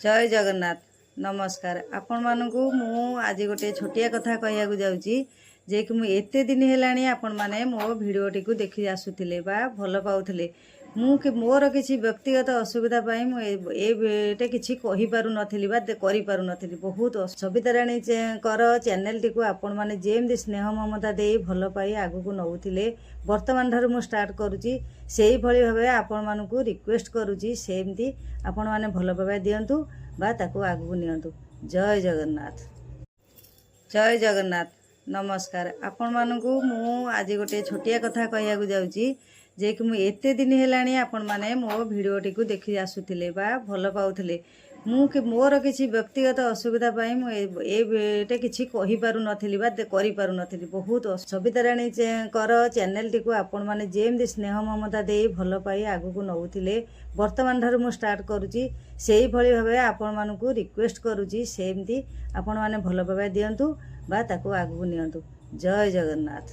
ଜୟ ଜଗନ୍ନାଥ, ନମସ୍କାର ଆପଣମାନଙ୍କୁ। ମୁଁ ଆଜି ଗୋଟେ ଛୋଟିଆ କଥା କହିବାକୁ ଯାଉଛି ଯେ କି ମୁଁ ଏତେ ଦିନ ହେଲାଣି ଆପଣମାନେ ମୋ ଭିଡ଼ିଓଟିକୁ ଦେଖି ଆସୁଥିଲେ ବା ଭଲ ପାଉଥିଲେ। ମୁଁ କି ମୋର କିଛି ବ୍ୟକ୍ତିଗତ ଅସୁବିଧା ପାଇଁ ମୁଁ ଏଇଟା କିଛି କହିପାରୁନଥିଲି ବା କରିପାରୁନଥିଲି। ବହୁତ ସବିତାରାଣୀଙ୍କର ଚ୍ୟାନେଲଟିକୁ ଆପଣମାନେ ଯେମିତି ସ୍ନେହ ମମତା ଦେଇ ଭଲ ପାଇ ଆଗକୁ ନେଉଥିଲେ, ବର୍ତ୍ତମାନ ଠାରୁ ମୁଁ ଷ୍ଟାର୍ଟ କରୁଛି, ସେଇଭଳି ଭାବେ ଆପଣମାନଙ୍କୁ ରିକ୍ୱେଷ୍ଟ କରୁଛି, ସେମିତି ଆପଣମାନେ ଭଲ ପାଇବା ଦିଅନ୍ତୁ ବା ତାକୁ ଆଗକୁ ନିଅନ୍ତୁ। ଜୟ ଜଗନ୍ନାଥ, ଜୟ ଜଗନ୍ନାଥ, ନମସ୍କାର ଆପଣମାନଙ୍କୁ। ମୁଁ ଆଜି ଗୋଟେ ଛୋଟିଆ କଥା କହିବାକୁ ଯାଉଛି ଯେ କି ମୁଁ ଏତେ ଦିନ ହେଲାଣି ଆପଣମାନେ ମୋ ଭିଡ଼ିଓଟିକୁ ଦେଖି ଆସୁଥିଲେ ବା ଭଲ ପାଉଥିଲେ। ମୁଁ କି ମୋର କିଛି ବ୍ୟକ୍ତିଗତ ଅସୁବିଧା ପାଇଁ ମୁଁ ଏଇଟା କିଛି କହିପାରୁନଥିଲି ବା କରିପାରୁନଥିଲି। ବହୁତ ସବିତାରାଣୀଙ୍କର ଚ୍ୟାନେଲଟିକୁ ଆପଣମାନେ ଯେମିତି ସ୍ନେହ ମମତା ଦେଇ ଭଲ ପାଇ ଆଗକୁ ନେଉଥିଲେ, ବର୍ତ୍ତମାନ ଠାରୁ ମୁଁ ଷ୍ଟାର୍ଟ କରୁଛି, ସେଇଭଳି ଭାବେ ଆପଣମାନଙ୍କୁ ରିକ୍ୱେଷ୍ଟ କରୁଛି, ସେମିତି ଆପଣମାନେ ଭଲ ପାଇବା ଦିଅନ୍ତୁ ବା ତାକୁ ଆଗକୁ ନିଅନ୍ତୁ। ଜୟ ଜଗନ୍ନାଥ।